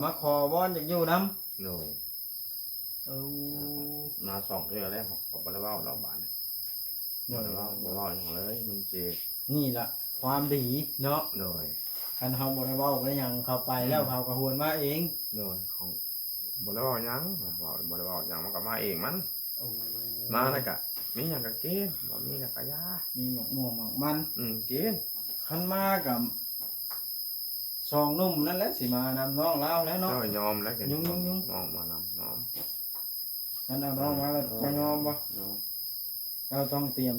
ມາຂໍວອນຢາກຢູ່ນຳ. ໂດຍ. ເອີ ມາສອງເທື່ອແລ້ວ ເຮົາກໍບໍ່ໄດ້ເວົ້າດອກບາດນີ້. ໂດຍ. ບໍ່ໄດ້ເວົ້າ ບໍ່ເວົ້າຫຍັງເລີຍ ມັນຊິ ນີ້ລະຄວາມດີເນາະ. ໂດຍ. ຄັນເຮົາບໍ່ໄດ້ເວົ້າໄດ້ຫຍັງ ເຂົາໄປແລ້ວ ອືມ ເຂົາກໍຫວນມາເອງ. ໂດຍ. ເຂົາບໍ່ໄດ້ເວົ້າຫຍັງ ເວົ້າ ບໍ່ໄດ້ເວົ້າຫຍັງ ມັນກໍມາເອງມັນ. ໂອ້ ມາແລ້ວກະມີຫຍັງກະກິນ ບໍ່ມີແລ້ວກະຢ່າ ມີໝາກມ່ວງໝາກມັນ ອືມ ກິນ. ຄັນມາກະສອງໜຸ່ມນັ້ນແຫຼະ ຊິມານຳນ້ອງລາວແລ້ວເນາະ. ເຈົ້າຍອມແລ້ວ ຍຸ່ງໆໆ ນ້ອງມານຳ ຍອມ. ຄັນເອົານ້ອງມາແລ້ວ ເຈົ້າຍອມບໍ່? ຍອມ. ເຈົ້າຕ້ອງຕຽມ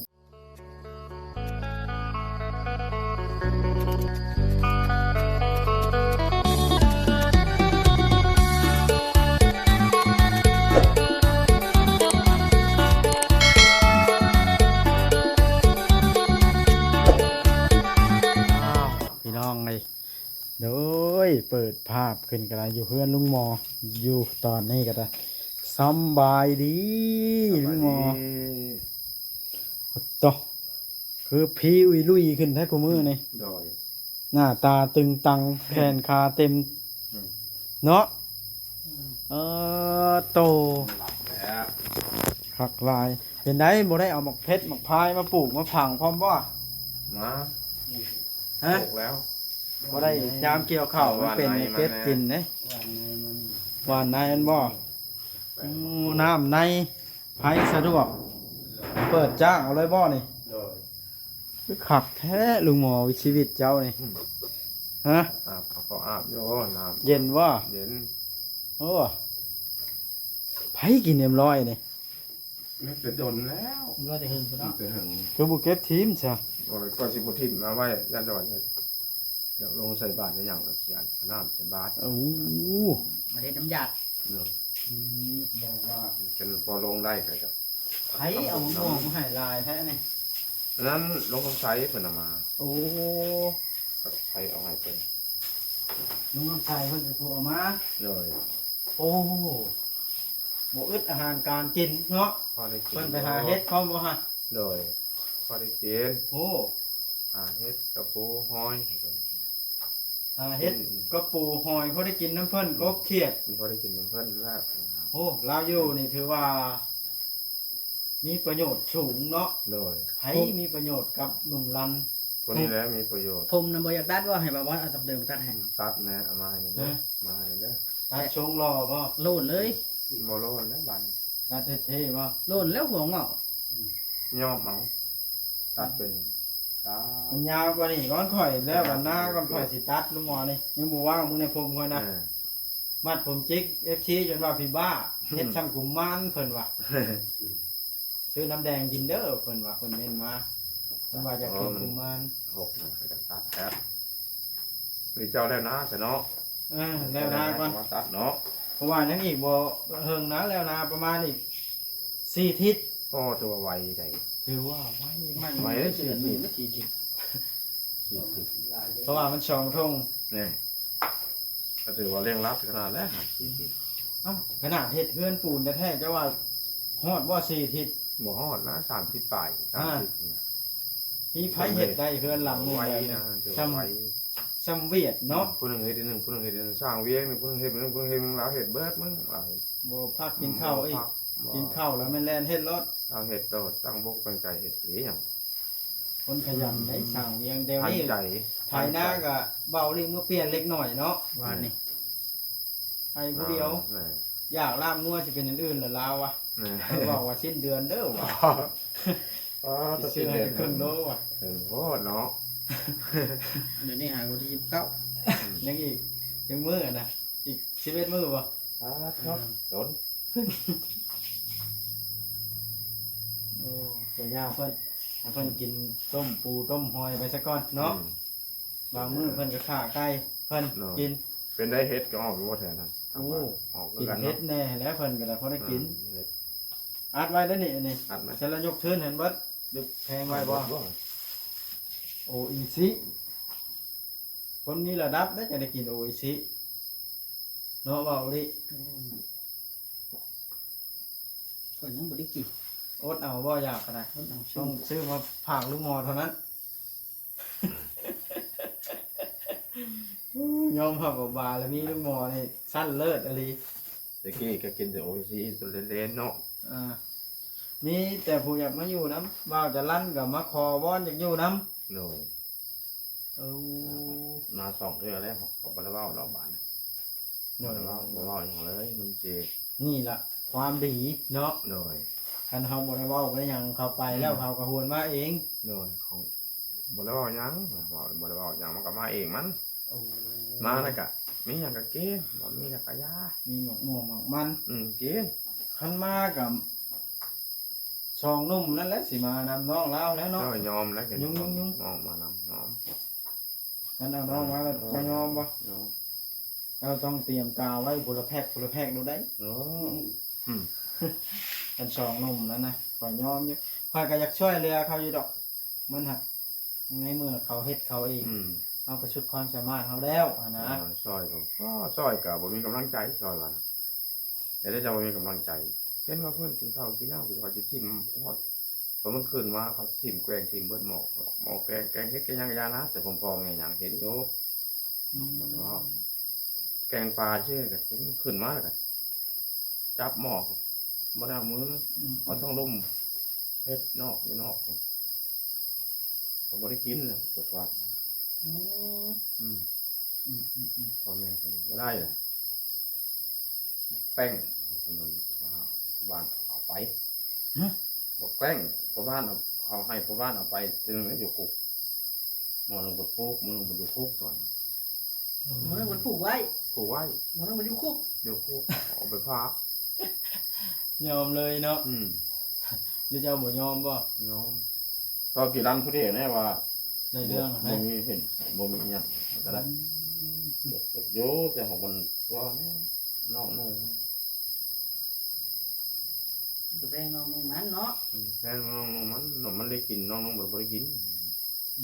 ອ້າວ ພີ່ນ້ອງເອີຍ ໂດຍ ເປີດພາບຂຶ້ນກໍໄດ້ ຢູ່ເຮືອນລຸງໝໍ ຢູ່ຕອນນີ້ກໍໄດ້. ສຳບາຍດີ ສຳບາຍດີ ລຸງໝໍ. ໂອ້ໂຕ ຄືຜີອຸຍລຸຍຂຶ້ນແທ້ຄູ່ມື້ນີ້. ໂດຍ. ໜ້າຕາຕຶງຕັງ ແຂນຂາເຕັມ ອືມ ເນາະ. ເອີ ໂຕ ຄັກຫຼາຍ. ເປັນໃດ ບໍ່ໄດ້ເອົາໝາກເພັດໝາກພາຍມາປູກມາຝັງພ້ອມບໍ່? ມາ ຮະ? ປູກແລ້ວ. ບໍ່ໄດ້ຍາມກ່ຽວເຂົ້າ ມັນເປັນ ເກັບກິນເດ້. ຫວ່ານໃນມັນ ຫວ່ານໃນມັນບໍ່? ໂອ້ ນ້ຳໃນ ໃຜສະດວກ ເປີດຈ້າງເອົາເລີຍບໍ່ນີ້? ໂດຍ. ຄືຄັກແທ້ລຸງໝໍ ຊີວິດເຈົ້ານີ້. ອືມ ຮະ? ອາບ ເຂົາກໍອາບຢູ່ນ້ຳ ເຢັນບໍ່? ເຢັນ. ໂອ້ ໃຜກິນເອັມຮ້ອຍນີ້? ແມ່ນແຕ່ດົນແລ້ວ ເຫຼືອແຕ່ເຫິງພຸ້ນເນາະ ແຕ່ເຫິງ. ຄືບໍ່ເກັບຖິ້ມຊະ? ໂອ້ຍ ກໍຊິບໍ່ຖິ້ມ ເອົາໄວ້ ຢ້ານແຕ່ວ່າຢາກລົງໃສ່ບາດ ຢາກຫຍັງ ຊິເອົານ້ຳໃສ່ບາດ. ໂອ້ ມາເຮັດນ້ຳຢາດ. ເນາະ. ອືມ ແບບວ່າ ຄັນພໍລົງໄດ້ກໍຈະ ໃຜເອົາໝາກມ່ວງມາໃຫ້ຫຼາຍແທ້ນີ້? ອັນນັ້ນ ລຸງຄຳໄຊເພິ່ນເອົາມາ. ໂອ້ ໃຜເອົາໃຫ້ເພິ່ນ? ລຸງຄຳໄຊເພິ່ນເປັນຜູ້ເອົາມາ. ໂດຍ. ໂອ້ ບໍ່ອຶດອາຫານການກິນເນາະ ພໍໄດ້ກິນ ເພິ່ນໄປຫາເຫັດພ້ອມບໍ່ຮະ? ໂດຍ ພໍໄດ້ກິນ. ໂອ້ ຫາເຫັດກະປູຫອຍ ຫາເຫັດ ອືມ ກະປູຫອຍ ພໍໄດ້ກິນນຳເພິ່ນ ອືມ ກົບຂຽດ ພໍໄດ້ກິນນຳເພິ່ນແລ້ວ. ໂອ້ ລາວຢູ່ນີ້ຖືວ່າ ມີປະໂຫຍດສູງເນາະ. ໂດຍ. ໃຜມີປະໂຫຍດກັບໜຸ່ມລັນ? ຄົນນີ້ແຫຼະມີປະໂຫຍດ. ຜົມນະບໍ່ຢາກຕັດບໍ່? ໃຫ້ບ່າວບອດເອົາຕັກເດີມມາຕັດໃຫ້. ຕັດແດ່ ເອົາມາໃຫ້ແດ່ເດີ ມາໃຫ້ແດ່ເດີ. ຕັດຊົງຫຼໍ່ບໍ່? ໂລ້ນເລີຍ. ບໍ່ໂລ້ນແລ້ວບາດນີ້. ຕັດເທ່ໆບໍ່? ໂລ້ນແລ້ວຫົວງອກ. ຍອມເອົາ ຕັດເປັນ ຕັດ ມັນຍາວກວ່ານີ້ກ່ອນຂ້ອຍ ແລ້ວກັນນາກ່ອນຂ້ອຍຊິຕັດ ລຸງໝໍນີ້ ຍັງບໍ່ວ່າງ. ມຶງໃນຜົມຂ້ອຍນະ ເອີ ມັດຜົມຈິກ ເອັຟຊີ ຈົນວ່າຜີບ້າ ເຮັດຊ່ຳກຸມມານ ເພິ່ນວ່າ. ຊື້ນ້ຳແດງກິນເດີ ເພິ່ນວ່າ ເພິ່ນເມັ້ນມາ ເພິ່ນວ່າຢາກເປັນກຸມມານ. ຫົກນະ ກໍຈະຕັດແລ້ວ. ນີ້ເຈົ້າແລ້ວນາຊະເນາະ. ເອີ ແລ້ວນາກ່ອນ ມາຕັດເນາະ ເພາະວ່າຍັງອີກບໍ່ເຫິງນະ ແລ້ວນາປະມານອີກສີ່ທິດ. ໂອ້ ຖືວ່າໄວໃດ໋. ຖືວ່າໄວ ໄວເດ້ ສີ່ທິດ ສີ່ທິດ ສີ່ທິດ ເພາະວ່າມັນສອງທົ່ງ. ນີ້ ກໍຖືວ່າເລັ່ງລັດຂະໜາດແລ້ວ ສີ່ທິດ. ເອົ້າ ຂະໜາດເຮັດເຮືອນປູນແທ້ໆ ເຈົ້າວ່າຮອດບໍ່ສີ່ທິດ? ບໍ່ຮອດນະ ສາມທິດປາຍ ສາມທິດນີ້. ມີໃຜເຮັດໄດ້ເຮືອນຫຼັງໜຶ່ງ ໄວນະ ແບບນີ້ ຖືວ່າໄວ ຊ່ຳ ຊ່ຳຫວຽດເນາະ. ອືມ ຜູ້ໜຶ່ງເຮັດອັນໜຶ່ງ ຜູ້ໜຶ່ງເຮັດອັນໜຶ່ງ ຊ່າງວຽງໜຶ່ງ ຜູ້ໜຶ່ງເຮັດອັນໜຶ່ງ ຜູ້ໜຶ່ງເຮັດອັນໜຶ່ງ ລາວເຮັດເບິດມື້ ລາວເຮັດ ບໍ່ພັກກິນເຂົ້າອີກ. ບໍ່ພັກ ບໍ່ ກິນເຂົ້າແລ້ວແມ່ນແລ່ນເຮັດໂລດ. ລາວເຮັດໂລດ ຕັ້ງອົກຕັ້ງໃຈເຮັດອີ່ຫຍັງ. ຄົນຂະຫຍັນໄດ໋ ອືມ ຊ່າງວຽງ. ດຽວນີ້ ທັນໃຈ ໄຖນາກໍເບົາລິງມາປ່ຽນເລັກໜ້ອຍເນາະ ວານນີ້. ໄປຜູ້ດຽວ ອ່າ ຢາກລາບງົວຊິເປັນອັນອື່ນລະລາວວ່າ. ເພິ່ນເວົ້າວ່າສິ້ນເດືອນເດີວ່າ. ອໍ ຊິຊື້ໃຫ້ເຄິ່ງໂລວ່າ. ເຖິງໂພດເນາະ ດຽວນີ້ຫາວັນທີສິບເກົ້າ ຍັງອີກຈັກມື້ນະ? ອີກສິບເອັດມື້ບໍ່? ອ່າ ໂດນ. ໂອ້ ເປັນຍາເພິ່ນ ໃຫ້ເພິ່ນກິນຕົ້ມປູຕົ້ມຫອຍໄປຊະກ່ອນເນາະ. ອືມ ບາງມື້ເພິ່ນກໍຂ້າໄກ່ເພິ່ນ ເນາະ ກິນ. ເປັນໄດ້ເຫັດກໍອອກຢູ່ບໍ່ແຖວນັ້ນ? ໂອ້ ອອກຄືກັນເນາະ ກິນເຫັດແດ່ແລ້ວ ເພິ່ນກໍໄດ້ພໍໄດ້ກິນ. ອືມ ເຫັດ ອັດໄວ້ເດ້ນີ້ ອັນນີ້ ອັດໄວ້ ຈະລະຍົກທຶນເຫັນເບິດ ຫຼືແພງໄວ້ບໍ່? ບໍ່ ໂອອິຊິ ຄົນມີລະດັບເດ້ ຈັ່ງໄດ້ກິນໂອອິຊິເນາະ ເວົ້າອີ່ຫຼີ. ອືມ ຂ້ອຍຍັງບໍ່ໄດ້ກິນ. ອົດເອົາບໍ່ ຢາກກໍໄດ້ ອົດເອົາ ຕ້ອງຊື້ມາຝາກລຸງໝໍເທົ່ານັ້ນ. ຍອມຮັບວ່າບາລະມີລຸງໝໍນີ້ຊັ້ນເລີດອີ່ຫຼີ. ແຕ່ກີ້ກໍກິນແຕ່ໂອອິຊີໂຕເລນໆເນາະ. ອ່າ ມີແຕ່ຜູ້ຢາກມາຢູ່ນຳ ບ່າວຈະລັນກໍມາຂໍວອນຢາກຢູ່ນຳ. ໂດຍ. ເອີ ມາສອງເທື່ອແລ້ວ ເຂົາກໍບໍ່ໄດ້ເວົ້າດອກບາດນີ້. ໂດຍ. ບໍ່ໄດ້ເວົ້າ ບໍ່ເວົ້າຫຍັງເລີຍ ມັນຊິ ນີ້ລະຄວາມດີເນາະ. ໂດຍ. ຄັນເຮົາບໍ່ໄດ້ເວົ້າບໍ່ໄດ້ຫຍັງ ເຂົາໄປແລ້ວ ອືມ ເຂົາກໍຫວນມາເອງ. ໂດຍ. ເຂົາບໍ່ໄດ້ເວົ້າຫຍັງ ເວົ້າ ບໍ່ໄດ້ເວົ້າຫຍັງ ມັນກໍມາເອງມັນ. ໂອ້ ມາແລ້ວກະມີຫຍັງກະກິນ ບໍ່ມີແລ້ວກະຢ່າ ມີໝາກມ່ວງໝາກມັນ ອືມ ກິນ. ຄັນມາກະສອງໜຸ່ມນັ້ນແຫຼະ ຊິມານຳນ້ອງລາວແລ້ວເນາະ. ເຈົ້າຍອມແລ້ວ ຍຸ່ງໆໆ ນ້ອງມານຳ ຍອມ. ຄັນເອົານ້ອງມາແລ້ວ ເຈົ້າຍອມບໍ່? ຍອມ. ເຈົ້າຕ້ອງຕຽມກາໄວ້ ຜູ້ລະແພັກ ຜູ້ລະແພັກໂລດໄດ໋. ໂອ້ ອືມ ຄັນສອງໜຸ່ມນັ້ນນະ ຂ້ອຍຍອມຢູ່ ຂ້ອຍກໍຢາກຊ່ວຍເຫຼືອເຂົາຢູ່ດອກ. ມັນຫາກໃນເມື່ອເຂົາເຮັດເຂົາເອງ ອືມ ເຮົາກໍສຸດຄວາມສາມາດເຮົາແລ້ວຫັ້ນນະ. ເອີ ຊ່ອຍກໍ ກໍຊ່ອຍກໍບໍ່ມີກຳລັງໃຈ ຊ່ອຍວ່າ ເຮັດໃຫ້ເຈົ້າບໍ່ມີກຳລັງໃຈ. ເຫັນວ່າເພິ່ນກິນເຂົ້າກິນນ້ຳ ເຂົາຊິຖິ້ມຮອດ ເພາະມັນຂຶ້ນມາ ເຂົາຖິ້ມແກງ ຖິ້ມເບິດໝໍ້ ໝໍ້ແກງ ແກງເຮັດແກງຫຍັງກໍຢ່ານະ ແຕ່ພໍ່ແມ່ຫຍັງເຫັນຢູ່. ອືມ ບໍ່ໄດ້ເວົ້າ ແກງປາຊື່ກໍເຫັນຂຶ້ນມາແລ້ວກໍຈັບໝໍ້ ບໍ່ໄດ້ເອົາມື ອືມ ເອົາທາງລຸ່ມເຮັດນອກ ຢູ່ນອກ ກໍບໍ່ໄດ້ກິນນະ ປວດປາກ. ອືມ ອືມ ອືມ ອືມ ອືມ ພໍ່ແມ່ກໍບໍ່ໄດ້ລະ ແປ້ງ ເຂົາກໍເອົາ ພໍ່ບ້ານເຂົາເອົາໄປ. ຮະ? ບັກແປ້ງ ພໍ່ບ້ານເອົາ ເຂົາໃຫ້ພໍ່ບ້ານເອົາໄປ ເທື່ອໜຶ່ງຢູ່ຄຸກ ໝໍ້ໜຶ່ງເພິ່ນຜູກ ໝໍ້ໜຶ່ງເພິ່ນຢູ່ຄຸກຕອນນັ້ນ. ເອີ ໝໍ້ໜຶ່ງເພິ່ນຜູກໄວ້ ຜູກໄວ້ ໝໍ້ໜຶ່ງເພິ່ນຢູ່ຄຸກ ຢູ່ຄຸກ ເອົາໄປຝາກ. ຍອມເລີຍເນາະ. ອືມ ຫຼືເຈົ້າບໍ່ຍອມບໍ່? ຍອມ. ເຂົາກິນລັນຜູ້ດຽວແນ່ວ່າ ໄດ້ເລື່ອງ ບໍ່ ນະ ບໍ່ມີເຫັນ ບໍ່ມີຫຍັງກໍໄດ້. ອືມ ໂຍ ແຕ່ຂອງມັນວ່າແນ່ ນ້ອງໜຸ່ມ ກໍແພງນ້ອງໜຸ່ມມັນເນາະ. ອືມ ແພງນ້ອງໜຸ່ມມັນເນາະ ມັນໄດ້ກິນ ນ້ອງໜຸ່ມມັນບໍ່ໄດ້ກິນ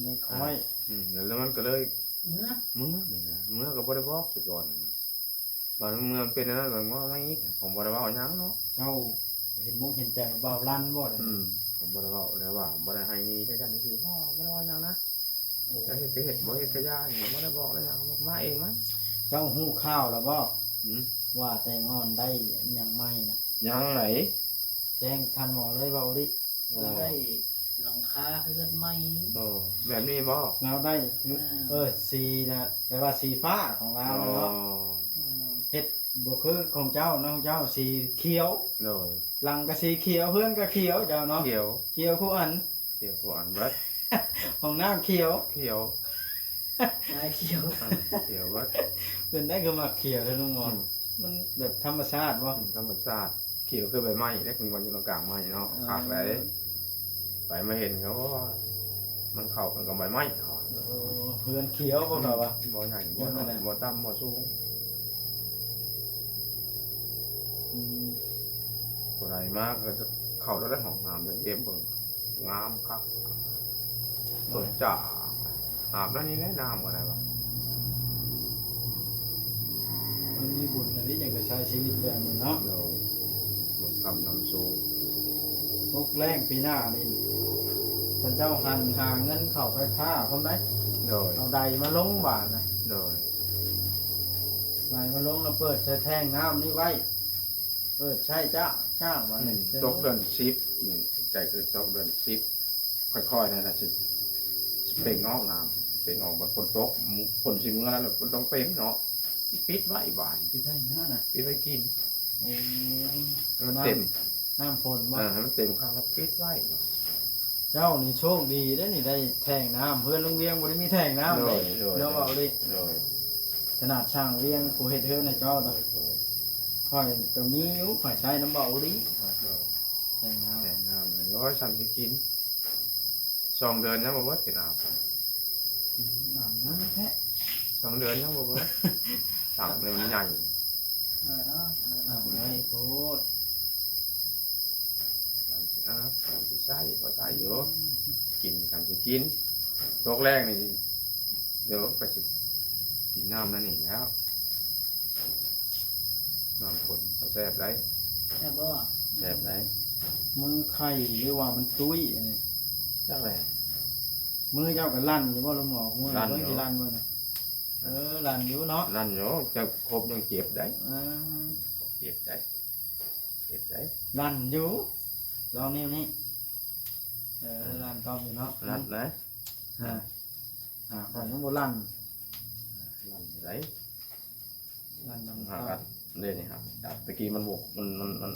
ຍັງຄ່ອຍ. ອືມ ແລ້ວມັນກໍເລີຍເມືອ ເມືອນີ້ນະ ເມືອກໍບໍ່ໄດ້ບອກຊະກ່ອນນະ. ບາດເມືອມັນເປັນອັນນັ້ນ ມັນເວົ້າມາອີກ ເຂົາບໍ່ໄດ້ເວົ້າຫຍັງເນາະ. ເຈົ້າເຫັນອົກເຫັນໃຈບ່າວລັນບໍ່? ອືມ ເຂົາບໍ່ໄດ້ເວົ້າ ແລ້ວວ່າບໍ່ໄດ້ໃຫ້ໜີ ຈັ່ງຊັ້ນຈັ່ງຊີ້ ບໍ່ ບໍ່ໄດ້ເວົ້າຫຍັງນະ. ໂອ້ ຈະເຮັດກໍເຮັດ ບໍ່ເຮັດກໍຢ່າ ນີ້ບໍ່ໄດ້ບອກໄດ້ຫຍັງ ມາເອງມັນ. ເຈົ້າຮູ້ຂ່າວແລ້ວບໍ່? ຫືມ? ວ່າແຕງອ່ອນໄດ້ຫຍັງໃໝ່ນະ? ຫຍັງໃດ? ແຈ້ງທ່ານໝໍເລີຍ ເວົ້າອີ່ຫຼີ. ເອີ ໄດ້ຫຼັງຄາເຮືອນໃໝ່. ເອີ ແບບນີ້ບໍ່? ລາວໄດ້ ເອີ ເອີ ສີນະ ແປວ່າສີຟ້າຂອງລາວເນາະ. ອໍ ເອີ ເຮັດບໍ່ຄືຂອງເຈົ້າເນາະ ຂອງເຈົ້າສີຂຽວ. ໂດຍ. ຫຼັງກໍສີຂຽວ ເຮືອນກໍຂຽວ ເຈົ້າເນາະ. ຂຽວ ຂຽວຄູ່ອັນ ຂຽວຄູ່ອັນເບິດ. ຫ້ອງນ້ຳຂຽວ ຂຽວ ຊາຍຂຽວ ເອີ ຂຽວເບິດ. ເປັນໄດ້ຄືມັກຂຽວແທ້ລຸງໝໍ? ອືມ ມັນແບບທຳມະຊາດບໍ່? ອືມ ທຳມະຊາດ ຂຽວຄືໃບໄມ້ເດ້ ມັນຢູ່ໃນກາງໄມ້ເນາະ. ເອີ ຄັກໃດ໋ ໄປມາເຫັນກໍວ່າມັນເຂົ້າກັນກັບໃບໄມ້ເຂົາ. ເອີ ເຮືອນຂຽວບໍ່ເຂົາວ່າ? ອືມ ບໍ່ໃຫຍ່ ບໍ່ນ້ອຍ ບໍ່ຕ່ຳ ບໍ່ສູງ. ອືມ ຜູ້ໃດມາກໍຈະເຂົ້າໄດ້ຫ້ອງນ້ຳ ເບິ່ງ ງາມຄັກ ເປີດຈ້າ ອາບໃນນີ້ແຫຼະ ນ້ຳກໍໄດ້ວ່າ. ມັນມີບຸນອັນນີ້ຈັ່ງໄປໃຊ້ຊີວິດແບບນີ້ເນາະ. ໂດຍ ບຸນກຳນຳໂຊກ. ຕົກແລ້ງປີໜ້ານີ້ ເພິ່ນເຈົ້າຫັນຫາເງິນເຂົ້າໄຟຟ້າພ້ອມໃດ໋. ໂດຍ ເອົາໃດມາລົງບາດນະ. ໂດຍ ໃດມາລົງແລ້ວເປີດໃສ່ແທ້ງນ້ຳນີ້ໄວ້. ເປີດໃຊ້ຈ້າ ຈ້າ ບາດນີ້. ອືມ ຕົກເດືອນສິບນີ້ ໃຈຄືຕົກເດືອນສິບ ຄ່ອຍໆ ນັ້ນລະ ຊິ ຊິເປັ່ງອອກນ້ຳ ເປັ່ງອອກ. ບັດຝົນຕົກ ຝົນຊິເມືອແລ້ວ ມັນຕ້ອງເປັ່ງເນາະ ປິດໄວ້ບາດນີ້. ປິດໄວ້ຫຍັງນະ? ປິດໄວ້ກິນ. ໂອ້ ໃຫ້ມັນເຕັມ ນ້ຳ ນ້ຳຝົນບໍ່? ເອີ ໃຫ້ມັນເຕັມຄັກແລ້ວປິດໄວ້ບາດ. ເຈົ້ານີ້ໂຊກດີເດ້ນີ້ ໄດ້ແທ້ງນ້ຳ ເຮືອນລຸງວຽງບໍ່ໄດ້ມີແທ້ງນ້ຳເດ້. ໂດຍ ໂດຍ ເນາະ ເວົ້າເລີຍ. ໂດຍ ຂະໜາດຊ່າງວຽງຜູ້ເຮັດເຮືອນໃຫ້ເຈົ້ານະ. ໂດຍ ຂ້ອຍກໍມີຢູ່ ຂ້ອຍໃຊ້ນຳເບົາດີ. ໂດຍ ແທ້ງນ້ຳ ແທ້ງນ້ຳ ໂອ້ຍ ສ່ຳຊິກິນ ສອງເດືອນຍັງບໍ່ເບິດ ກິນອາບ. ອືມ ອາບນ້ຳແທ້ ສອງເດືອນຍັງບໍ່ເບິດ ຖັງນີ້ມັນໃຫຍ່. ເອີເນາະ ອາບໜ້ອຍໂພດ. ສ່ຳຊິອາບ ສ່ຳຊິໃຊ້ ພໍໃຊ້ຢູ່ ກິນ ສ່ຳຊິກິນ. ຕົກແລ້ງນີ້ ດຽວກໍຊິກິນນ້ຳນັ້ນນີ້ແລ້ວ ນ້ຳຝົນກໍແຊບໄດ໋. ແຊບບໍ່? ແຊບໄດ໋. ມືໄຂ່ຫຼືວ່າມັນຕຸ້ຍອັນນີ້? ຈັກແຫຼະ. ມືເຈົ້າກໍລັ່ນຢູ່ບໍ່ ລຸງໝໍ? ມື້ເບິ່ງຊິລັ່ນເບິ່ງນະ. ເອີ ລັ່ນຢູ່ເນາະ ລັ່ນຢູ່ ຈະຄົບຍັງເຈັບໄດ໋ ເອີ ເຈັບໄດ໋ ເຈັບໄດ໋ ລັ່ນຢູ່ ສອງນິ້ວນີ້ ເອີ ລັ່ນຕອບຢູ່ເນາະ ລັ່ນໄດ໋ ຮະ ຮະ ຂ້ອຍຍັງບໍ່ລັ່ນ ລັ່ນໄດ໋ ນັ້ນນຳ ຫາກັນເດ້ນີ້ ຫາກັນ ຕະກີ້ມັນບໍ່ ມັນ ມັນ ມັນ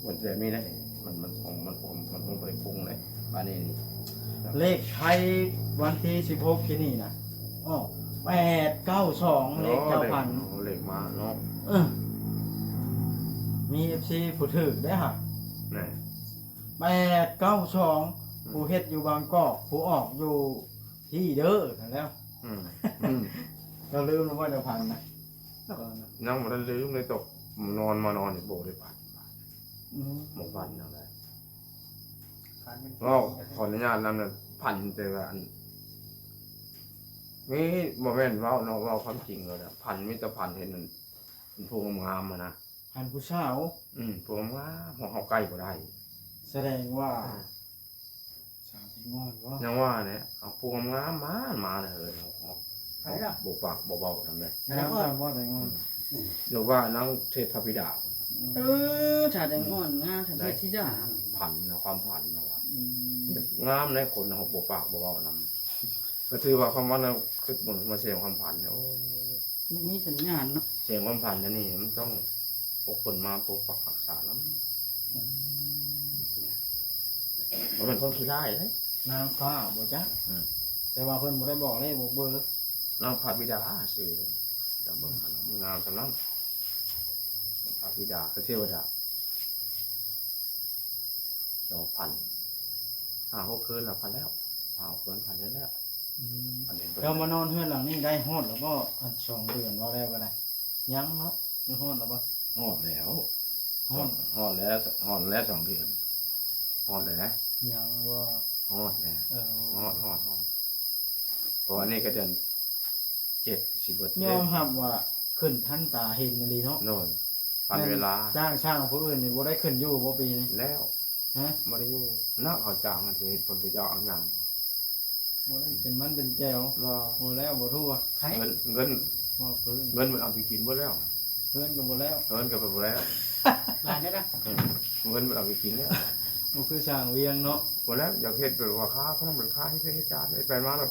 ມັນແບບນີ້ເດ້ ມັນ ມັນ ມັນ ມັນ ມັນບໍ່ໄດ້ຄົງເດ້ ບາດນີ້ນີ້ ເລກໄທວັນທີສິບຫົກທີ່ນີ້ນະ ອອກແປດເກົ້າສອງ ເລກເຈົ້າພັນ ໂອ້ ເລກມາເນາະ ເອີ ມີເອັຟຊີຜູ້ຖືກເດ້ຫະ ແໜ່ ແປດເກົ້າສອງ ອືມ ຜູ້ເຮັດຢູ່ບາງກອກ ຜູ້ອອກຢູ່ ທີ່ເດີຫັ້ນແຫຼ້ວ ອືມ ອືມ ເຈົ້າລືມແລ້ວບໍ່ ເຈົ້າພັນນະ ຍັງບໍ່ທັນລືມເລີຍ ຕົກນອນມານອນນີ້ບໍ່ໄດ້ຝັນ ອືມ ບໍ່ຝັນຫຍັງເລີຍ ຝັນ ເວົ້າຂໍອະນຸຍາດນຳນະ ຝັນແຕ່ວ່າອັນ ນີ້ບໍ່ແມ່ນເວົ້າເນາະ ເວົ້າຄວາມຈິງໂລດ ຝັນມີແຕ່ຝັນເຫັນອັນ ຜູ້ງາມໆຫັ້ນນະ ພັນຜູ້ສາວ ອືມ ພວກງາມ ເຮົາ ເຮົາໃກ້ບໍ່ໄດ້ ສະແດງວ່າ ອືມ ສາວແຕງອ່ອນບໍ່? ຍັງວ່າແຫຼະ ເອົາພວກງາມມາ ມາເດີ ເຮົາ ເຮົາ ໃຜລະ? ບໍ່ປາກບໍ່ເວົ້ານຳເດ້ ງາມແຕງອ່ອນ ອືມ ຫຼືວ່ານາງເທບພະບິດາ ເອີ ສາວແຕງອ່ອນ ອືມ ງາມ ສາວເທບທິດາ ຝັນນະ ຄວາມຝັນນະວ່າ ອືມ ງາມໃດ໋ ຄົນເຮົາບໍ່ປາກບໍ່ເວົ້ານຳ ກໍຖືວ່າຄວາມຝັນນະ ຄືມາແສດງຄວາມຝັນ ໂອ້ ບໍ່ມີສັນຍານເນາະ ແສງຄວາມຝັນອັນນີ້ມັນຕ້ອງ ພວກເພິ່ນມາປົກປັກຮັກສານຳ ອືມ ບໍ່ແມ່ນຄົນຂີ້ຮ້າຍເດ້ ນາງຟ້າບໍ່ຈັກ ອືມ ແຕ່ວ່າເພິ່ນບໍ່ໄດ້ບອກເລກບອກເບີ ນາງພະບິດາຊື່ເພິ່ນ ຈະເບິ່ງຫັ້ນນະ ມັນງາມສ່ຳນັ້ນ ພະບິດາຄືເທວະດາ ສອງພັນ ຫ້າຫົກຄືນແລ້ວ ພັນແລ້ວ ຫ້າຫົກຄືນ ພັນແລ້ວ ອືມ ອັນນີ້ເບິ່ງ ເຈົ້າມານອນເຮືອນຫຼັງນີ້ໄດ້ຮອດແລ້ວບໍ່? ອັນ ສອງເດືອນ ເວົ້າແລ້ວກໍໄດ້ ຍັງເນາະ ມັນຮອດແລ້ວບໍ່? ຮອດແລ້ວ ຮອດ ຮອດແລ້ວ ຮອດແລ້ວສອງເດືອນ ຮອດແລ້ວ ຍັງບໍ່? ຮອດແລ້ວ ເອີ ຮອດ ຮອດ ຮອດ ເພາະວ່ານີ້ກໍເດືອນເຈັດ ຊິເບິດ ຍອມຮັບວ່າຂຶ້ນທັນຕາເຫັນອີ່ຫຼີເນາະ ໂດຍ ທັນເວລາ ຈ້າງຊ່າງຜູ້ອື່ນນີ້ບໍ່ໄດ້ຂຶ້ນຢູ່ບໍ່ປີນີ້? ແລ້ວ ຮະ? ບໍ່ໄດ້ຢູ່ ນະ ເຂົາຈ້າງມັນຊິເຮັດຄົນໄປເຈາະເອົາຫຍັງ ບໍ່ໄດ້ເປັນມັນເປັນແກວ ບໍ່ ບໍ່ແລ້ວບໍ່ທົ່ວ ເງິນ ເງິນ ບໍ່ຄືນ ເງິນມັນເອົາໄປກິນເບິດແລ້ວ ເຮືອນກໍບໍ່ແລ້ວ ເຮືອນກໍບໍ່ແລ້ວ ຫຼາຍແທ້ນະ ເອີ ເງິນມັນເອົາໄປກິນແລ້ວ ບໍ່ຄືຊ່າງວຽງເນາະ ບໍ່ແລ້ວ ຢາກເຮັດແບບວ່າຄ້າພະນັນ ເປັນຄ້າເຮັດເວການ ເຮັດໄປມາແລ້ວ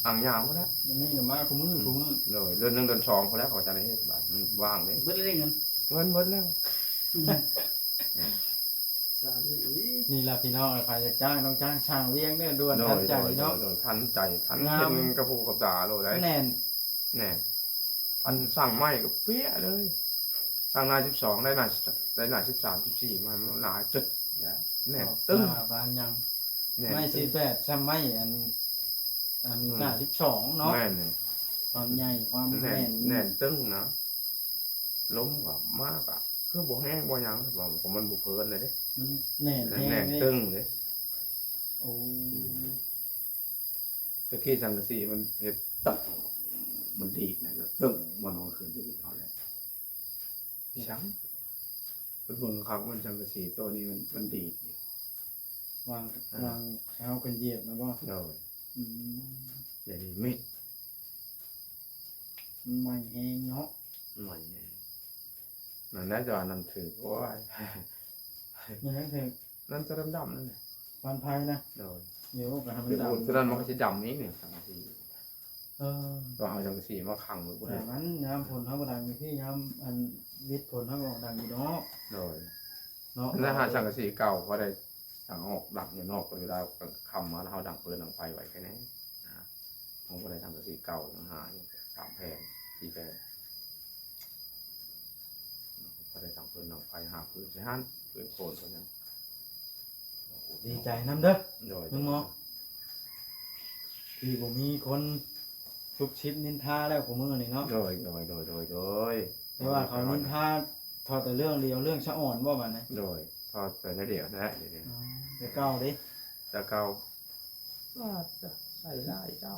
ອ່າງຍາງໝົດແລ້ວ ນີ້ກໍມາຄູ່ມື້ ອືມ ຄູ່ມື້ ໂດຍ ເດືອນໜຶ່ງເດືອນສອງພຸ້ນແຫຼະ ເຂົາຈະໄດ້ເຮັດ ບາດນີ້ວ່າງເດ້ ເບິດແລ້ວເງິນ ເງິນເບິດແລ້ວ ອືມ ນີ້ລະພີ່ນ້ອງ ໃຜຢາກຈ້າງ ຕ້ອງຈ້າງຊ່າງວຽງເດີ ດ່ວນ ໂດຍ ທັນໃຈເນາະ ໂດຍ ໂດຍ ໂດຍ ທັນໃຈ ທັນເຫັນກັບຫູກັບຕາໂລດໄດ໋ ແໜ້ນ ແໜ້ນ ອັນ ຊ່າງໄມ້ກໍເປະເລີຍ ຊ່າງໜ້າສິບສອງ ໄດ້ໜ້າ ໄດ້ໜ້າສິບສາມ ສິບສີ່ ມາ ໜ້າຈຶດ ແໜ້ນຕຶ້ງ ບານຍັງ ແໜ້ນ ໄມ້ສີ່ແປດ ຊ່ຳໄມ້ອັນ ອັນ ອືມ ໜ້າສິບສອງເນາະ ແມ່ນ ຄວາມໃຫຍ່ ຄວາມແໜ້ນ ແໜ້ນ ແໜ້ນຕຶ້ງນະ ລົມກໍມາກໍຄືບໍ່ແຮງບໍ່ຫຍັງ ເພາະມັນບໍ່ເພີນເລີຍເດ້ ມັນແໜ້ນແຮງ ແໜ້ນຕຶ້ງເດ້ ໂອ້ ອືມ ຕະກີ້ສັງກະສີມັນເຮັດຕັບ ມັນດີດນະ ຕຶ້ງ ມັນເອົາຄືນທີ່ເອົາແລ້ວ ອີຫຍັງ ເພິ່ນເບິ່ງຄັກ ມັນສັງກະສີໂຕນີ້ມັນ ມັນດີດ ວາງ ອ່າ ວາງເຮົາຂຶ້ນຢຽບນະບໍ່? ໂດຍ ອືມ ດຽວນີ້ມິດ ມັນໄໝ້ແຮງເນາະ ໄໝ້ແຮງ ນັ້ນແຫຼະ ເຈົ້າອັນນັ້ນຖືກ ໂອ້ຍ ແມ່ນແທ້ ນັ້ນຕົວດຳໆນັ້ນແຫຼະ ຄວັນໄຟນະ ໂດຍ ດຽວກໍໃຫ້ມັນດຳ ໂອ້ ຕົວນັ້ນມັນກໍຊິດຳອີກນີ້ ສັງກະສີ ເອີ ຕ້ອງເອົາສັງກະສີມາຂັງໄວ້ ແຕ່ມັນຍາມຝົນເຮົາກໍດັງຢູ່ພີ້ ຍາມອັນວິດຝົນເຮົາກໍອອກດັງຢູ່ນອກ ໂດຍ ເນາະ ແລ້ວຫາສັງກະສີເກົ່າພໍໄດ້ ສັງອອກດັງຢູ່ນອກ ເວລາຄ່ຳມາແລ້ວເຮົາດັງເພີງດັງໄຟໄວ້ແຄ່ນີ້ນະ ເຮົາບໍ່ໄດ້ສັງກະສີເກົ່າ ຍັງຫາຢູ່ສາມແຜ່ນ ສີ່ແຜ່ນ ບໍ່ໄດ້ດັງເພີງດັງໄຟ ຫາຟືນໃສ່ຫັ້ນ ຟືນໂພນເພິ່ນນັ້ນ ດີໃຈນຳເດີ ໂດຍ ລຸງໝໍ ທີ່ບໍ່ມີຄົນຊຸບຊິບນິນທາແລ້ວ ຄູ່ມື້ນີ້ເນາະ ໂດຍ ໂດຍ ໂດຍ ໂດຍ ແຕ່ວ່າເຂົານິນທາ ເວົ້າແຕ່ເລື່ອງດຽວ ເລື່ອງສະອອນບໍ່ບາດນີ້ ໂດຍ ເວົ້າແຕ່ແນວດຽວແຫຼະ ດຽວນີ້ ອໍ ແຕ່ເກົ່າເດ້ ແຕ່ເກົ່າ ວ່າຈະໃສ່ຮ້າຍເຈົ້າ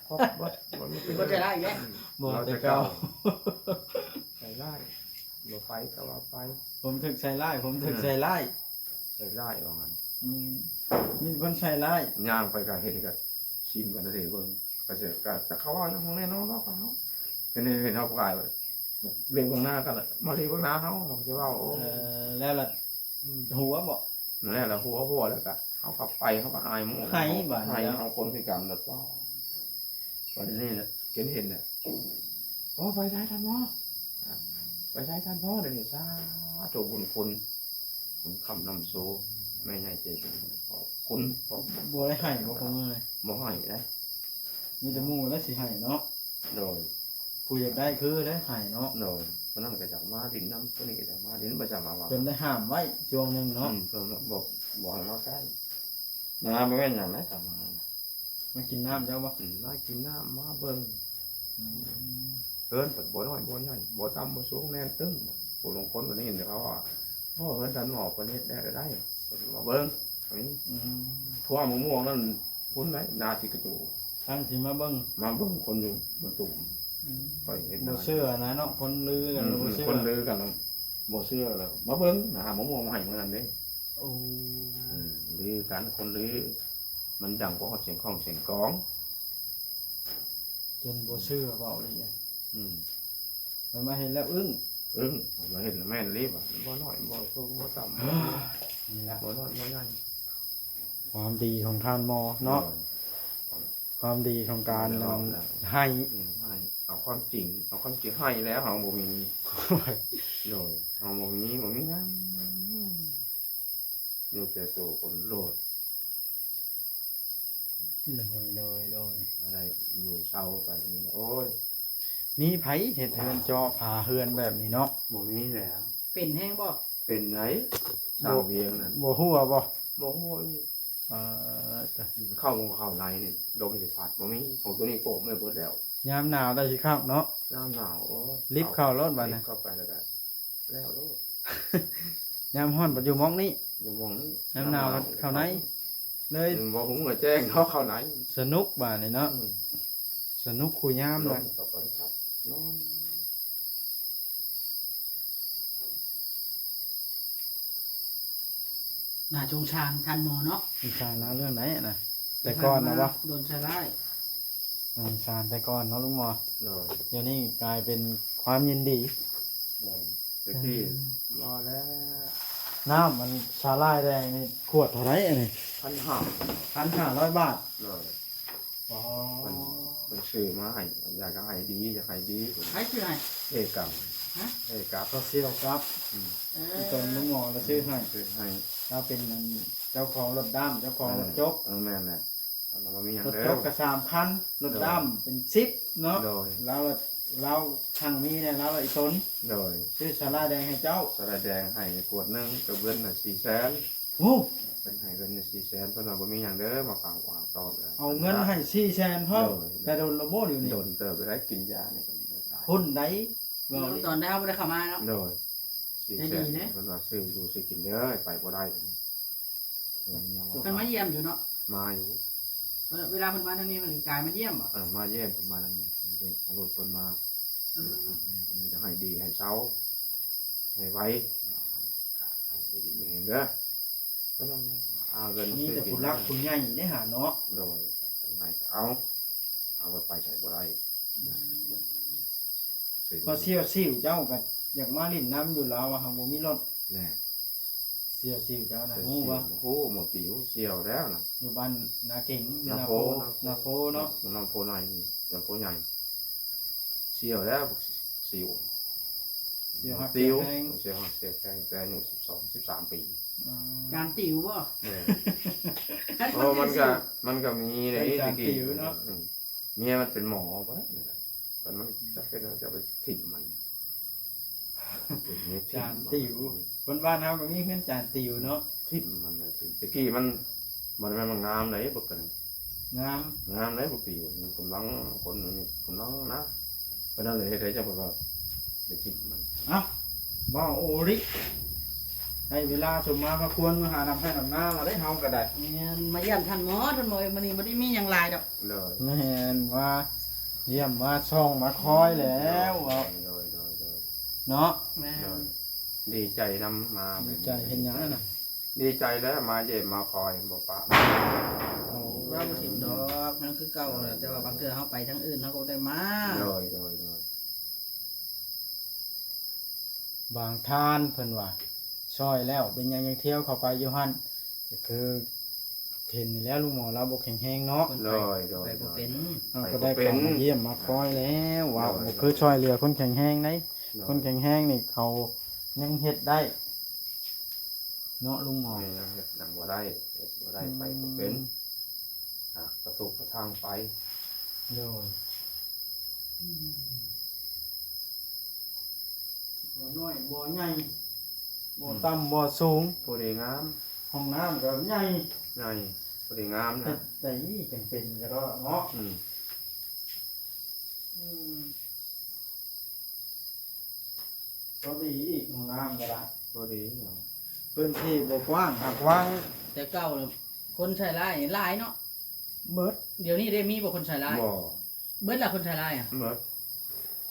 ຄົບເບິດ ບໍ່ມີ ເພິ່ນໃສ່ຮ້າຍອີກແລ້ວ ອືມ ບໍ່ ເວົ້າແຕ່ ແຕ່ເກົ່າ ເກົ່າ ໃສ່ຮ້າຍ ບໍ່ໄປກໍວ່າໄປ ຜົມຖືກໃສ່ຮ້າຍ ຜົມຖືກ ອືມ ໃສ່ຮ້າຍ ໃສ່ຮ້າຍວ່າຊັ້ນ ອືມ ມີຄົນໃສ່ຮ້າຍ ຍ່າງໄປກໍເຫັນກໍຊິມກັນເດ້ເບິ່ງ ກໍຊິ ກໍຈັກເຂົາເວົ້າຫຍັງແນ່ນອນເນາະ ເຂົາເນາະ ເຫັນ ເຫັນເຮົາກາຍ ເລເບິ່ງໜ້າກັນ ມາເລເບິ່ງໜ້າເຮົາ ເຮົາຊິເວົ້າ ໂອ້ ເອີ ແລ້ວລະ ອືມ ຫົວບໍ? ນັ້ນແຫຼະ ລະຫົວ ຫົວແລ້ວກະ ເຮົາກໍໄປ ເຮົາກໍອາຍໝູ່ ໃຫ້ບາດນີ້ ໃຫ້ເນາະ ເຮົາຄົນຄືກັນລະ ປາດນີ້ແຫຼະ ເຫັນ ເຫັນແຫຼະ ໂອ້ ໄປໃສທ່ານໝໍ? ໄປໃສທ່ານໝໍ? ດຽວນີ້ ສາທຸບຸນຄຸນ ບຸນຄ້ຳນຳໂຊ ແມ່ໃຫຍ່ໃຈດີ ຂອບຄຸນ ຂອບ ບໍ່ໄດ້ໃຫ້ບໍ່ ຂອບໃຫ້ເດ້ ມີແຕ່ໝູ່ແຫຼະຊິໃຫ້ເນາະ ໂດຍ ຜູ້ຢາກໄດ້ຄືໄດ້ໃຫ້ເນາະ ໂດຍ ຜູ້ນັ້ນກໍຢາກມາຫຼິ້ນນຳ ຜູ້ນີ້ກໍຢາກມາຫຼິ້ນ ບໍ່ຈຳມາວ່າ ເພິ່ນໄດ້ຫ້າມໄວ້ຊ່ວງໜຶ່ງເນາະ ອືມ ເພິ່ນບໍ່ ບໍ່ໃຫ້ມາໃກ້ ມາບໍ່ແມ່ນຫຍັງນະ ຖ້າມານະ ມາກິນນ້ຳເຈົ້າບໍ່? ອືມ ມາກິນນ້ຳ ມາເບິ່ງ ອືມ ເຮືອນເພິ່ນບໍ່ນ້ອຍບໍ່ໃຫຍ່ ບໍ່ຕ່ຳບໍ່ສູງ ແໜ້ນຕຶ້ງ ຜູ້ລາງຄົນກໍໄດ້ຍິນແຕ່ເຂົາວ່າ ໂອ້ ເຮືອນທ່ານໝໍເພິ່ນເຮັດແນວໃດ ເພິ່ນມາເບິ່ງ ນີ້ ອືມ ພວກມະມ່ວງນັ້ນພຸ້ນໃດ ໜ້າຊິກະໂຈ ທ່ານຊິມາເບິ່ງ ມາເບິ່ງຄົນຢູ່ບ້ານຕູມ ອືມ ຂ້ອຍເຮັດ ບໍ່ເຊື່ອນະເນາະ ຄົນລືກັນ ອືມ ບໍ່ເຊື່ອ ຄົນລືກັນ ບໍ່ເຊື່ອແລ້ວ ມາເບິ່ງນະ ມະມ່ວງມາໃຫ້ມື້ນັ້ນເດ້ ໂອ້ ອືມ ລືກັນ ຄົນລື ມັນດັງໄປຮອດຊຽງຂອງຊຽງກອງ ຈົນບໍ່ເຊື່ອ ເວົ້າອີ່ຫຼີ ອືມ ມັນມາເຫັນແລ້ວອຶ້ງ ອຶ້ງ ມາເຫັນແລ້ວແມ່ນອີ່ຫຼີ ບໍ່ນ້ອຍບໍ່ສູງບໍ່ຕ່ຳ ນີ້ລະ ບໍ່ນ້ອຍບໍ່ໃຫຍ່ ຄວາມດີຂອງທ່ານໝໍເນາະ ໂດຍ ຄວາມດີຂອງການ ໂດຍ ໃຫ້ ອືມ ໃຫ້ ເອົາຄວາມຈິງ ເອົາຄວາມຈິງໃຫ້ແລ້ວ ເຮົາບໍ່ມີ ໂດຍ ເຮົາບໍ່ມີ ບໍ່ມີຫຍັງ ຢູ່ແຕ່ໂຕຄົນໂລດ ໂດຍ ໂດຍ ໂດຍ ອາໄລຢູ່ເຊົາໄປນີ້ລະ ໂອ້ຍ ມີໃຜເຮັດເຮືອນເຈາະຝາເຮືອນແບບນີ້ເນາະ? ບໍ່ມີແລ້ວ ເປັນແຮງບໍ່? ເປັນໃດ ສ້າງວຽງນັ້ນ ບໍ່ຮົ່ວບໍ່? ບໍ່ຮົ່ວອີກ ເອີ ເຂົ້າ ເຂົ້າໃນນີ້ ລົມຊິພັດ ບໍ່ມີ ຂອງໂຕນີ້ໂປະໄວ້ເບິດແລ້ວ ຍາມໜາວແຕ່ຊິຄັກເນາະ ຍາມໜາວ ໂອ້ ລິບເຂົ້າໂລດບາດນີ້ ລິບເຂົ້າໄປແລ້ວກະ ແລ້ວໂລດ ຍາມຮ້ອນບັດຢູ່ໝ່ອງນີ້ ຢູ່ໝ່ອງນີ້ ຍາມໜາວເຂົ້າໃນເລີຍ ອືມ ບໍ່ຫຸງກໍແຈ້ງເນາະ ເຂົ້າໃນ ສະໜຸກບາດນີ້ເນາະ ອືມ ສະໜຸກຄູ່ຍາມເລີຍ ລົມກໍບໍ່ໄດ້ພັດ ນອນ ໜ້າສົງສານທ່ານໝໍເນາະ ສົງສານລາວເລື່ອງໃດນະ? ແຕ່ກ່ອນນະບໍ່? ໂດນໃສ່ຮ້າຍ ສົງສານແຕ່ກ່ອນເນາະລຸງໝໍ ໂດຍ ດຽວນີ້ກາຍເປັນຄວາມຍິນດີ ໂດຍ ແຕ່ກີ້ ເອີ ບໍ່ແລ້ວ ນ້ຳອັນສາຫຼ່າຍແດງນີ້ຂວດເທົ່າໃດອັນນີ້? ພັນຫ້າ ພັນຫ້າຮ້ອຍບາດ ໂດຍ ອໍ ເພິ່ນ ເພິ່ນຊື້ມາໃຫ້ ຢາກຈະໃຫ້ດີ ຢາກໃຫ້ດີ ໃຜຊື້ໃຫ້? ເອກຳ ຮະ? ເອກຳ ພໍ່ສ່ຽວກັບ ອືມ ເອີ ອີ່ຕົນລຸງໝໍລະຊື້ໃຫ້ ຊື້ໃຫ້ ລາວເປັນອັນເຈົ້າຂອງລົດດ້າມ ເຈົ້າຂອງລົດຈົກ ເອີ ເອີ ແມ່ນແຫຼະ ລະບໍ່ມີຫຍັງ ລົດຈົກກະສາມຄັນ ລົດດ້າມເປັນສິບເນາະ ໂດຍ ລາວລະ ລາວຮັ່ງມີແດ່ ລາວລະອີ່ຕົນ ໂດຍ ຊື້ສາຫຼ່າຍແດງໃຫ້ເຈົ້າ ສາຫຼ່າຍແດງໃຫ້ຂວດໜຶ່ງ ກະເບິດໃຫ້ສີ່ແສນ ໂອ້ ເພິ່ນໃຫ້ເງິນສີ່ແສນ ເພິ່ນວ່າບໍ່ມີຫຍັງເດີ ມາຝາກຫວັງຕອບ ເອົາເງິນໃຫ້ສີ່ແສນພ້ອມ ໂດຍ ແຕ່ດົນລະບໍ່ດຽວນີ້ ດົນເຕີບໄດ້ ກິນຢານີ້ກໍໄດ້ຫຼາຍ ຄົນໃດ ເວົ້າ ຕອນໃດເຮົາບໍ່ໄດ້ເຂົ້າມາເນາະ ໂດຍ ສີ່ແສນ ເພິ່ນວ່າຊື້ຢູ່ຊື້ກິນເດີ ໄປບໍ່ໄດ້ ເພິ່ນມາຢ້ຽມຢູ່ເນາະ ມາຢູ່ ເວລາເພິ່ນມາທາງນີ້ເພິ່ນກາຍມາຢ້ຽມບໍ່? ເອີ ມາຢ້ຽມ ເພິ່ນມາທາງນີ້ ມາຢ້ຽມ ເອົາລົດເພິ່ນມາ ເອີ ມັນຈະໃຫ້ດີໃຫ້ເຊົາ ໃຫ້ໄວ ໃຫ້ກະໃຫ້ຢູ່ດີມີແຮງເດີ ເທົ່ານັ້ນແຫຼະ ເອົາເງິນ ມີແຕ່ຜູ້ຫຼັກຜູ້ໃຫຍ່ເດ້ຫາເນາະ ໂດຍ ເພິ່ນໃຫ້ກະເອົາ ເອົາໄປໃສບໍ່ໄດ້ ອືມ ພໍສ່ຽວຊິວເຈົ້າກະຢາກມາຫຼິ້ນນຳຢູ່ ລາວວ່າເຮົາບໍ່ມີລົດ ແນ່ ສ່ຽວຊິວເຈົ້ານະ ຮູ້ບໍ່? ຮູ້ ໝໍຕິວ ສ່ຽວແລ້ວນະ ຢູ່ບ້ານນາເກັງ ນາໂພ ນາໂພເນາະ ນາໂພໃຫຍ່ ນາໂພໃຫຍ່ ສ່ຽວແລ້ວ ຊິວ ສ່ຽວຮັກສ່ຽວແພງ ສ່ຽວຮັກສ່ຽວແພງ ແຕ່ອາຍຸສິບສອງ ສິບສາມປີ ອືມ ຈານຕິວບໍ່? ເອີ ເພາະມັນກະ ມັນກະມີໃນ ເປັນຈານຕິວເນາະ ອືມ ເມຍມັນເປັນໝໍບໍ່ໄດ້ ມັນຈັກເປັນ ຈະໄປຖິ້ມມັນ ຈານຕິວ ຄົນບ້ານເຮົາກໍມີເຮືອນຈານຕິວເນາະ ຖິ້ມມັນ ແຕ່ກີ້ມັນ ມັນ ມັນງາມໃດ ບັກກະນີ້ ງາມ ງາມໃດ ບັກຕິວ ມັນກຳລັງ ຄົນມັນກຳລັງນະ ປານນັ້ນເລີຍ ເຮັດໃຫ້ເຈົ້າ ແບບວ່າ ໄດ້ຖິ້ມມັນ ເອົ້າ ເວົ້າໂອລິ ໃຫ້ເວລາສົມມາພາຄວນ ມາຫານຳໄຮ່ນຳນາລະໄດ໋ ເຮົາກໍໄດ້ ແມ່ນ ມາຢ້ຽມທ່ານໝໍ ທ່ານໝໍເອີຍ ມື້ນີ້ບໍ່ໄດ້ມີຫຍັງຫຼາຍດອກ ໂດຍ ແມ່ນ ມາຢ້ຽມມາສ່ອງມາຄອຍແລ້ວ ໂດຍ ໂດຍ ໂດຍ ໂດຍ ເນາະ ແມ່ນ ໂດຍ ດີໃຈນຳ ມາ ດີໃຈເຮັດຫຍັງຫັ້ນນະ? ດີໃຈແລ້ວ ມາຢ້ຽມມາຄອຍ ບໍ່ປະ ໂອ້ ວ່າບໍ່ຖິ້ມດອກ ມັນຄືເກົ່າແຫຼະ ແຕ່ວ່າບາງເທື່ອເຮົາໄປທາງອື່ນ ເຮົາກໍໄດ້ມາ. ໂດຍ ໂດຍ ໂດຍ. ບາງທ່ານເພິ່ນວ່າ ຊ່ອຍແລ້ວເປັນຫຍັງຍັງທ່ຽວເຂົ້າໄປຢູ່ຫັ້ນ? ກໍຄືເຫັນນີ້ແຫຼະ ລຸງໝໍລາວບໍ່ແຂງແຮງເນາະ. ເພິ່ນໄປ ໂດຍ ໂດຍ ໄປບໍ່ເປັນ. ເຮົາກໍໄດ້ເຂົ້າມາຢ້ຽມມາຄອຍແລ້ວ ວ່າ ໂດຍ ບໍ່ເຄີຍຊ່ອຍເຫຼືອຄົນແຂງແຮງໃດ. ໂດຍ ຄົນແຂງແຮງນີ້ເຂົາຍັງເຮັດໄດ້ເນາະ ລຸງໝໍ. ແມ່ນ ເຮັດຫຍັງບໍ່ໄດ້ ເຮັດບໍ່ໄດ້ ອືມ ໄປບໍ່ເປັນ ຫາກະທົບກະທັ່ງໄປ. ໂດຍ ອືມ ບໍ່ນ້ອຍບໍ່ໃຫຍ່ ບໍ່ ອືມ ຕ່ຳບໍ່ສູງ ພໍດີງາມ. ຫ້ອງນ້ຳກໍໃຫຍ່ ໃຫຍ່ ພໍດີງາມນະ. ເຮັດໃດຈັ່ງເປັນກໍໄດ້ເນາະ. ອືມ ອືມ ພໍດີອີກ ຫ້ອງນ້ຳກໍໄດ້ ພໍດີເນາະ. ພື້ນທີ່ບໍ່ກວ້າງ ຫາກວ່າງ ແຕ່ເກົ່າແລ້ວຄົນໃສ່ລາຍຫຼາຍເນາະ. ເບິດ ດຽວນີ້ໄດ້ມີບໍ່ຄົນໃສ່ລາຍ? ບໍ່ ເບິດລະຄົນໃສ່ລາຍອະ. ເບິດ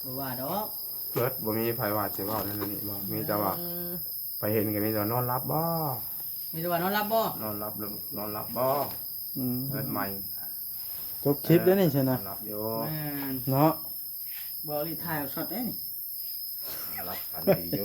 ບໍ່ວ່າດອກ ເບິດ ບໍ່ມີໃຜວ່າຊິເວົ້າແນວນີ້ບໍ່. ມີແຕ່ວ່າ ເອີ ໃຜເຫັນກໍມີແຕ່ວ່ານອນຫຼັບບໍ່? ມີແຕ່ວ່ານອນຫຼັບບໍ່? ນອນຫຼັບ ນອນຫຼັບບໍ່? ອືມ ເຮັດໃໝ່ ຈົບຄລິບແລ້ວນີ້ຊັ້ນນະ. ນອນຫຼັບຢູ່ ແມ່ນເນາະ. ບໍ່ ລີດຖ່າຍເອົາຊັອດເດ້ນີ້ ນອນຫຼັບຝັນດີຢູ່.